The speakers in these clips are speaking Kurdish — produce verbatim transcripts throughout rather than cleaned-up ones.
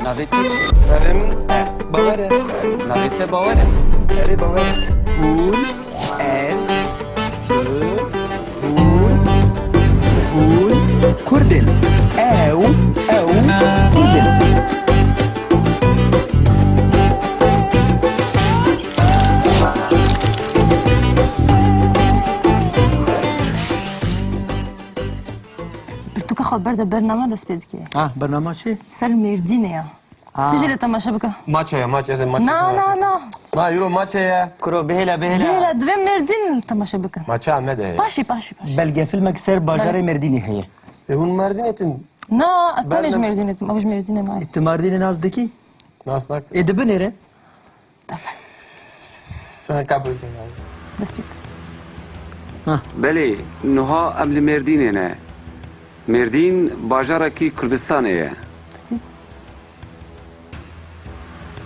Navê te çi? Navê min Bawer e. Navê te Bawer e? Erê, Bawer e. Hûn, ez, tu, hûn, hûn Kurd in. Ew, ew Kurd in. Pirtûka xwe berde bername dest pê dike. Ah, bernama çi? Ser Mêrdînê ya. Ah. Tu jî lê temaşe bike. Maç heye, maç, ez ê maç. Na, na, na. Na, euro maç heye. Kuro, bihêle, bihêle. Bihêle, divê Mêrdîn temaşe bikin. Maça Amedê heye. Paşî, paşî, paşî. Belgefilmek ser bajarê Mêrdînê heye. E, hûn Mêrdînê tin? Na, ez tenê ji Mêrdînê tim, ew ji Mêrdînê nayê. E, tu Mêrdînê nas dikî? Nas nakim. E, di binêre? Sen kabul kir abi. Dest pê kir. Belê, niha em li Mêrdînê ne. Mêrdîn bajarekî Kurdistanê ye.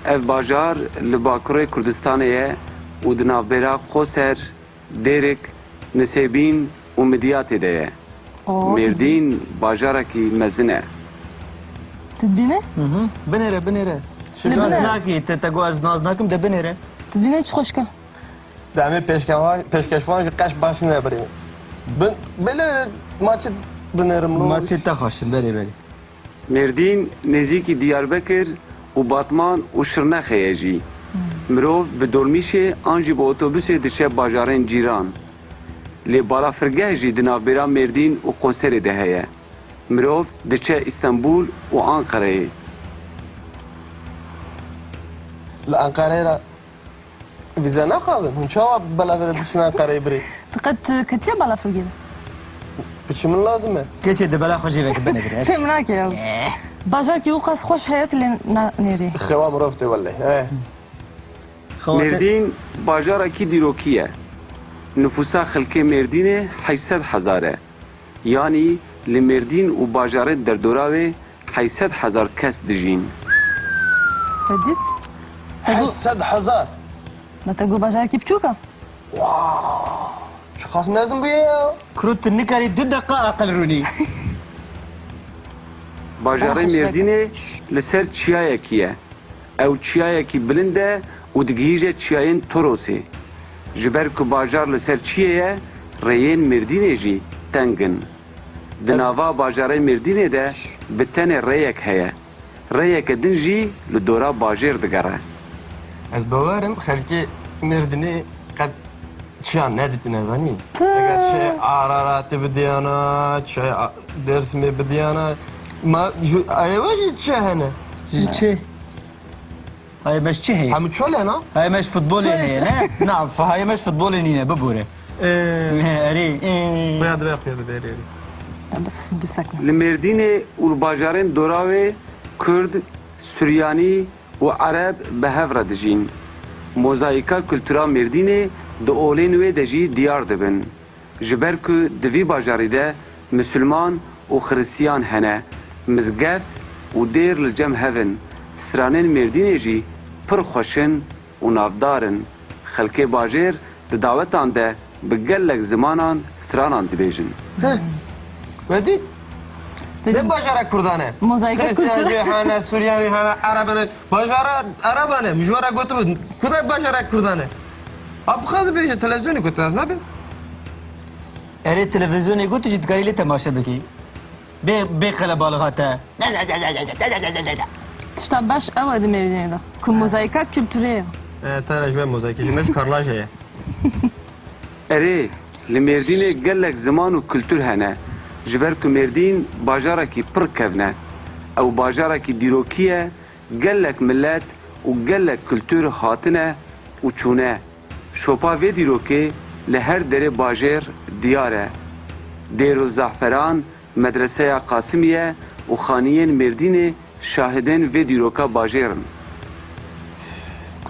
Ev bajar li bakurê Kurdistanê ye û di navbera Qoser, Dêrik, Nisêbîn û Midyatê de ye. Oo, Mêrdîn bajarekî mezin e. Tu dibîne? Hı hı. Binêre, binêre. Li Naz binêre. Nakî, te, te got ez naz nakim, de binêre. Tu dibîne çi xweşke. De em ê pêşkewa-, pêşkeşvan jî qeş baş nebirîne. Bin, belê maçî binêrim lo. Maçê te xweş in, belê, belê. Mêrdîn nêzîkî Diyarbekir û Batman û Şirnexê ye jî. Mirov bi dolmîşê an jî bi otobusê diçe bajarên cîran. Lê balafirgeh jî di navbêra Mêrdîn û Qoserê de heye. Mirov diçe Îstenbul û Anqereyê. Li Anqereyê re vîze naxwazin. Hûn çawa bela vere diçin Anqereyê birê? Tu qet tu ketiye balafirgê de? Piçî min lazim e. Keçê di bela xwe jê veke binê birê. Fêm nake ya. Eh. Bajarkî û qas xweş heye tu lê na-, nêrê. Xewa mirov tê wele. Eh. Xewa te- Mêrdîn bajarekî dîrokî ye. Nifûsa xelkê Mêrdînê heşt sed hezar e. Yanî li Mêrdîn û bajarên derdora wê heşt sed hezar kes dijîn. Te dît? Te got- Heşt sed hezar. Na te got bajarekî biçûk e? Wow! Çiqas mezin bûye ya? Kuro, tu nikarî du deqa aqil rûnî. Bajarê Baş Mêrdînê li ser çiyayekî ye. Ew çiyayekî bilind e û digihîje çiyayên Torosê. Ji ber ku bajar li ser çiyê ye, rêyên Mêrdînê jî teng in. Di nava bajarê Mêrdînê de bi tenê rêyek heye. Rêyeke din jî li dora bajêr digere. Ez bawer im xelkê Mêrdînê qet çiya nedîtine, zanî? Eger çiyê Araratê bidiyana, çiyê A-, Dêrsimê bidiyana, ma ji, ayê we jî çiya hene? Ji çi? Hayê me ji çi heye? Hemû çol e, na? Hayê me ji futbolê Çolê heye, çi? Ne? Na, fa-, hayê me ji futbolê nîne, bibûre. Ee. Erê, ee. Xuya dibe, xuya dibe, erê, erê. Ya bes, bisekne. Li Mêrdînê û li bajarên dora wê Kurd, Suryanî û Ereb bi hev re dijîn. Mozayîka kultura Mêrdînê di olên wê de jî diyar dibin. Ji ber ku di vî bajarî de misilman û xiristiyan hene, mizgeft û dêr li cem hev in, stranên Mêrdînê jî pir xweş in û navdar in. Xelkê bajêr di dawetan de bi gelek zimanan stranan dibêjin. Heh. We dît? Dedim, ne bajarek Kurdan e? Mozaîka Xristiyan kultur. Jî hene, Suryanî hene, Ereb hene. Bajara Ereban e. Min ji we re gotibû, ku de bajarek Kurdan e? Ha, bi xwe dibêje, televizyonê got, ez nabêm. Erê, televizyonê got, tu jî dikarî lê temaşe bikî. Bê, bê qelebalixa te. Tişta baş ew e di Mêrdînê de, ku mozaîka kulturê ye. E, te re ji we mozaîkê, ji me jî karlaje ye. Erê, li Mêrdînê gelek ziman û kultur hene. Ji ber ku Mêrdîn bajarekî pir kevn e. Ew bajarekî dîrokî ye, gelek milet û gelek kultur hatine û çûne. Şopa vê dîrokê li her derê bajêr diyar e. Dêrul Zahferan, Medreseya Qasimiye û xaniyên Mêrdînê şahidên vê dîroka bajêr in.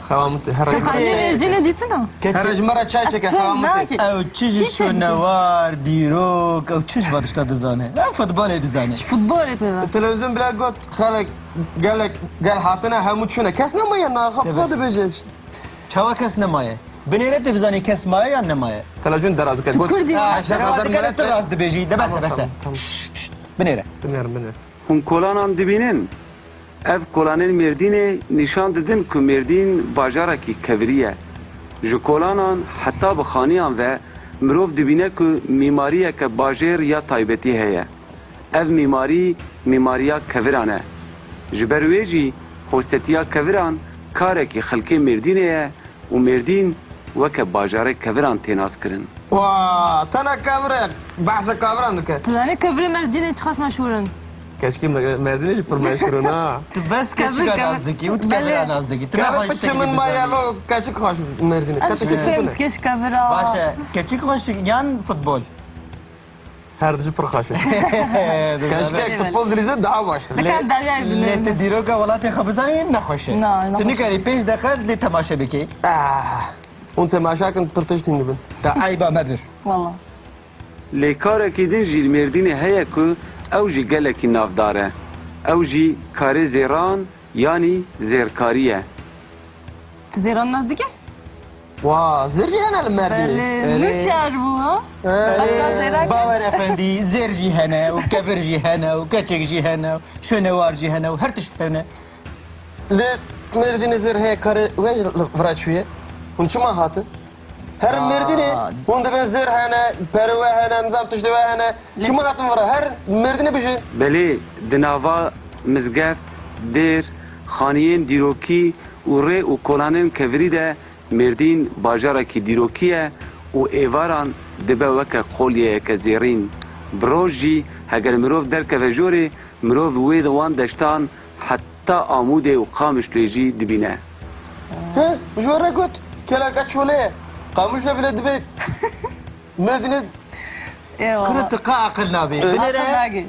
Xewa min tê, her Te xaniyê Mêrdînê dîtina? Her ji me re çay çeke, xewa min tê. Ew çi ji şonewar, dîrok, ew çi ji van tişta dizane? Ew futbolê dizane. Ji futbolê pê ve. Televîzyon bile got, xelek, gelek, gel hatine, hemû çûne. Kes nemaye, naxa xwe dibêje. Çawa kes nemaye? Binêre tê bizanî kes maye yan nemaye? Televîzyon dera dike. Tu Kurdî. Ha, dera dike, tu rast dibêjî. De bes e, bes e. Tamam, tamam. Şşt, şşt, binêre. Binêrim, binêrim. Hûn kolanan dibînin? Ev kolanên Mêrdînê nîşan didin ku Mêrdîn bajarekî kevirî ye. Ji kolanan heta bi xaniyan ve mirov dibîne ku mîmariyeke bajêr ya taybetî heye. Ev mîmarî, mîmariya keviran e. Ji ber wê jî hostetiya keviran karekî xelkê Mêrdînê ye û Mêrdîn weke bajarê keviran tê naskirin. Wa, tena kevir e. Behsa keviran dike. Tu zanî kevirê Mêrdînê çiqas meşhûr in? Keşkê me-, Mêrdînê jî pir meşhûr in ha. Tu bes Kevir, keçika kevir. Nas dikî û tu Belê. Kevira nas dikî. Tu Kevir nexweş piçê min tiştekî ma dizanî. Yelo keçik xweş Mêrdînê. Ez Te tiştekî tiştekî fêm bine. dikê ji kevira. Baş e. Keçik xweş yan futbol? Her dijî pir xweş e. Keşke Eyvallah. Futbol dilîze daha baştir. Lê, Dikan deryayê lê binirin. Tu dîroka welatê xwe bizanî nexweş e. Na, Tu nexweş e. nikarî pênc deqe lê temaşe bikî. Ah, hûn temaşa kin pir tiştîn dibin. Te eyba me bir. Wallah. Lê karekî din jî li Mêrdînê heye ku ew jî gelekî navdar e. Ew jî karê zêran yanî zêrkarî ye. Tu zêran nas dikî? Wa, zêr jî hene li Mêrdînê. Belê, Erê. Nûşyar bû, ha? Erê. Asa zêrak. Bawer Efendî, zêr jî hene û kevir jî hene û keçek jî hene û şonewar jî hene û her tişt hene. Li Mêrdînê zêr heye karê we jî vira çûye. Hûn çima hatin? Her Aa. Mêrdînê hûn dibên zêr hene, perê we hene, nizam tiştê we hene. Lê Çima hatin vira? Her Mêrdînê bijîn. Belê, di nava mizgeft, dêr, xaniyên dîrokî û rê û kolanên kevirî de Mêrdîn bajarekî dîrokî ye û êvaran dibe weke qolyeyeke zêrîn. Bi roj jî heger mirov derkeve jorê, mirov wê di wan deştan heta Amûdê û Qamişloyê jî dibîne. He, ji we re got, keleke çolê ye. Qamişlo bile dibe Mêrdînê Eyvallah. Kuro tu qa aqil nabî. Aqil Binêre nagê.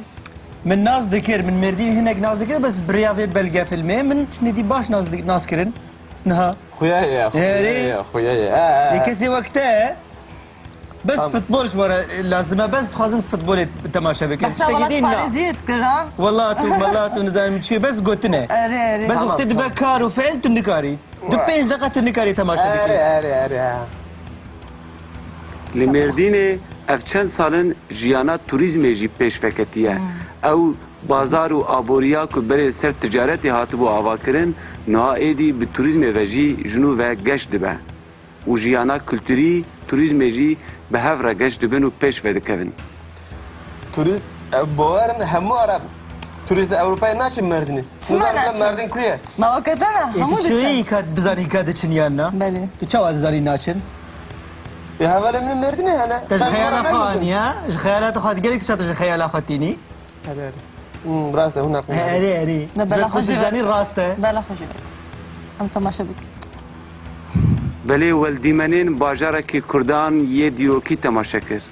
Min nas dikir, min Mêrdîn hinek nas dikir, bes bi riya vê belgefilmê min tiştê dî baş nas dik-, nas kirin. Niha. Xuya ye, xuya Erê. ye, xuya ye. He, he, Lê he. kesê wek te, bes Tamam. futbol ji we re lazim e, bes dixwazin futbolê temaşe bikin. Behsa Tiştekî welat dî na. parêziyê dikir, ha? Wela tu, mela tu, nizanim çi, bes gotine. Erê, erê. Bes Tamam, wextê dibe tamam. kar û fiil tu nikarî. Du pênc deqa tu nikarî temaşe Erê, bikî. erê, erê, he. Li Mêrdînê ev çend sal in jiyana turîzmê jî pêş veketiye. Hmm. Ew bazar û aboriya ku berê ser ticaretê hatibû avakirin, niha êdî bi turîzmê ve jî ji nû ve geş dibe. Û jiyana kulturî, turîzmê jî bi hev re geş dibin û pêş vedikevin. Turîst, ev bawer in hemû Ereb. Turîst Ewropayê naçin Mêrdînê. Çima Nizanim naçin? Mêrdîn ku ye? Ma weke te ne, hemû Ê, tu çi diçin. Îka, bizanî îka diçin yan na? Belê. Tu çawa dizanî naçin? Ê, hevalê min Mêrdînê hene. Te ji Qey xeyala xwe xwe anî, ha? Ji xeyala te xwe, gelek tişta tu ji xeyala xwe tînî? Erê, erê. Hmm, rast e, hûn heqlî ne. Erê, erê. Ne, bela Ji xwe xwe jî zanî rast e. Bela xwe jî. Em temaşe bikin. Belê, wel dîmenên bajarekî Kurdan yê dîrokî temaşe kir.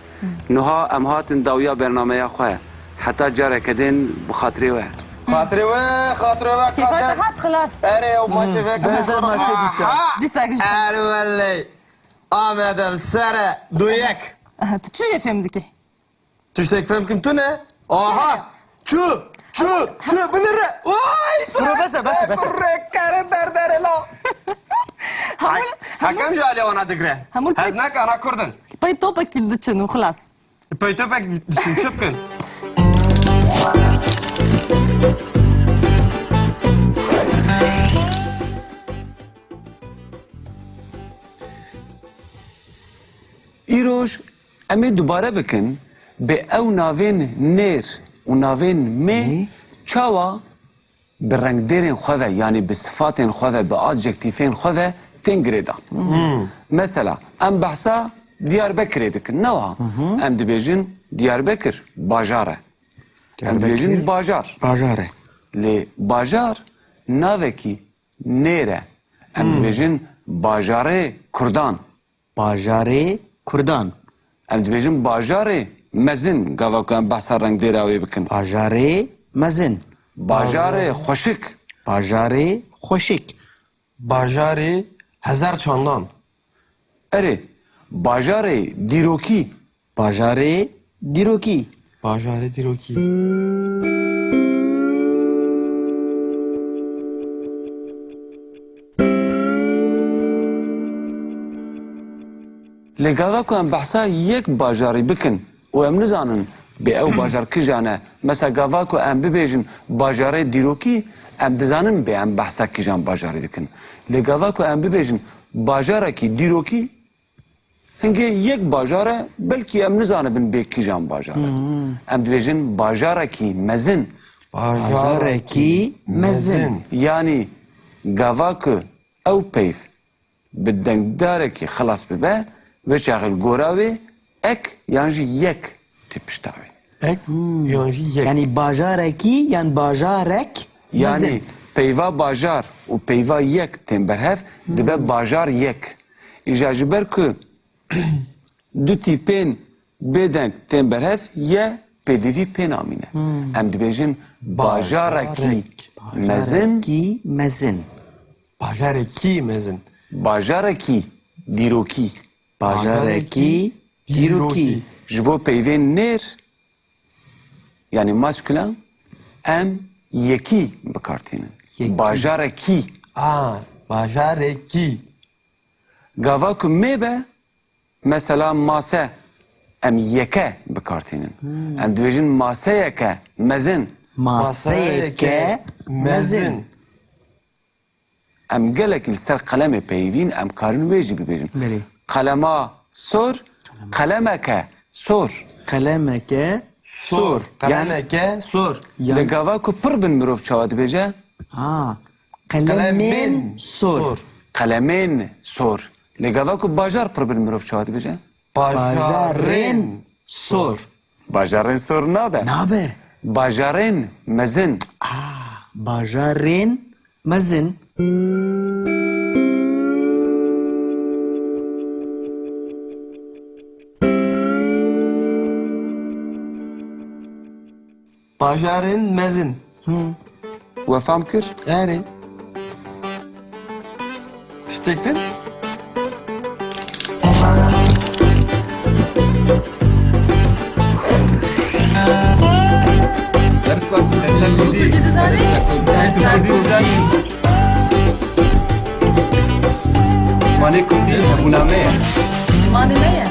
Niha em hatin dawiya bernameya xwe. Heta careke din bi xatirê we. Xatirê we, xatirê we, Kêfa te qadek. hat xilas. Erê, ew maçê ve Guhezar maçê dîsa. Dîsa giş. Erê welley. Amed el sere, du yek. Aha, tu çi jê fêm dikî? Tiştek fêm kim tu ne? Aha! Çi? Çi? Çi? Binire! Oy! Kuro bese, bese, bese. Kurre, kere, berdere la. Hemû, Hak-, hemû, Hakem ji alê wana digre. hemû Hez pek- nake, ana Kurd in. Pey topekî diçin û xilas. Pey topek diçin, çi bikin? Îroj em ê dubare bikin, bê ew navên nêr û navên mê Nê? çawa bi rengdêrên xwe ve, yanî bi sifatên xwe ve, bi adjektîfên xwe ve tên girêdan. Hmm. Mesela, em behsa Diyarbekirê dikin, ne wiha? Hı hı. Em dibêjin Diyarbekir bajar e. Em Diyarbekir dibêjin bajar. bajar e. Lê bajar navekî nêr e. Em Hmm. dibêjin bajarê Kurdan. Bajarê Kurdan. Em dibêjin bajarê mezin, gava ku em behsa rengdêra wê bikin. Bajarê mezin. Bajarê Bajar- xweşik. Bajarê xweşik. Bajarê hezar çandan. Erê, bajarê dîrokî. Bajarê dîrokî. Bajarê dîrokî. Lê gava ku em behsa yek bajarî bikin û em nizanin Bê ew bajar kijan e? Mesela gava ku em bibêjin bajarê dîrokî, em dizanin bê em behsa kijan bajarê dikin. Lê gava ku em bibêjin bajarekî dîrokî, hingê yek bajar e, belkî em nizanibin bê kijan bajar e. Em dibêjin bajarekî mezin. Bajarekî mezin. Yanî gava ku ew peyv bi dengdarekî xilas bibe, wê çaxê li gora wê ek yan jî yek tê pişta wê. Ek yan jî yek. Yanî bajarekî yan bajarek mezin. Yanî peyva bajar û peyva yek tên berhev, dibe bajar yek. Îja ji ber ku du tîpên bêdeng tên berhev, ye pêdivî pê namîne. Em dibêjin bajarekî mezin. Bajarekî mezin. Bajarekî mezin. Bajarekî dîrokî. Bajarekî dîrokî. Ji bo peyvên nêr, yanî maskulan, em yekî bi kar tînin. Yekî. Bajarekî. A, bajarekî. Gava ku mê be, mesela mase, em yeke bi kar tînin. Em dibêjin maseyeke mezin. Maseyeke mezin. Em gelekî li ser qelemê peyivîn, em karin wê jî bibêjin. Belê. Qelema sor, qelemeke sor. Qelemeke sor. Sor. Yan- Qelemeke sor. Yan- Li gava ku pir bin mirov çawa dibêje? Ha. Qelemên sor. Qelemên sor. Lê gava ku bajar pir bin mirov çawa dibêje? Bajarên sor. Bajarên sor nabe. Nabe. Bajarên mezin. Ah, bajarên mezin. Bajarên mezin. Hı. We fam kir? Erê. Tiştek din? Dersa Kurdî. Kurdî dizanî? Dersa Kurdî. Zimanê Kurdî hebûna me ye. Zimanê me ye.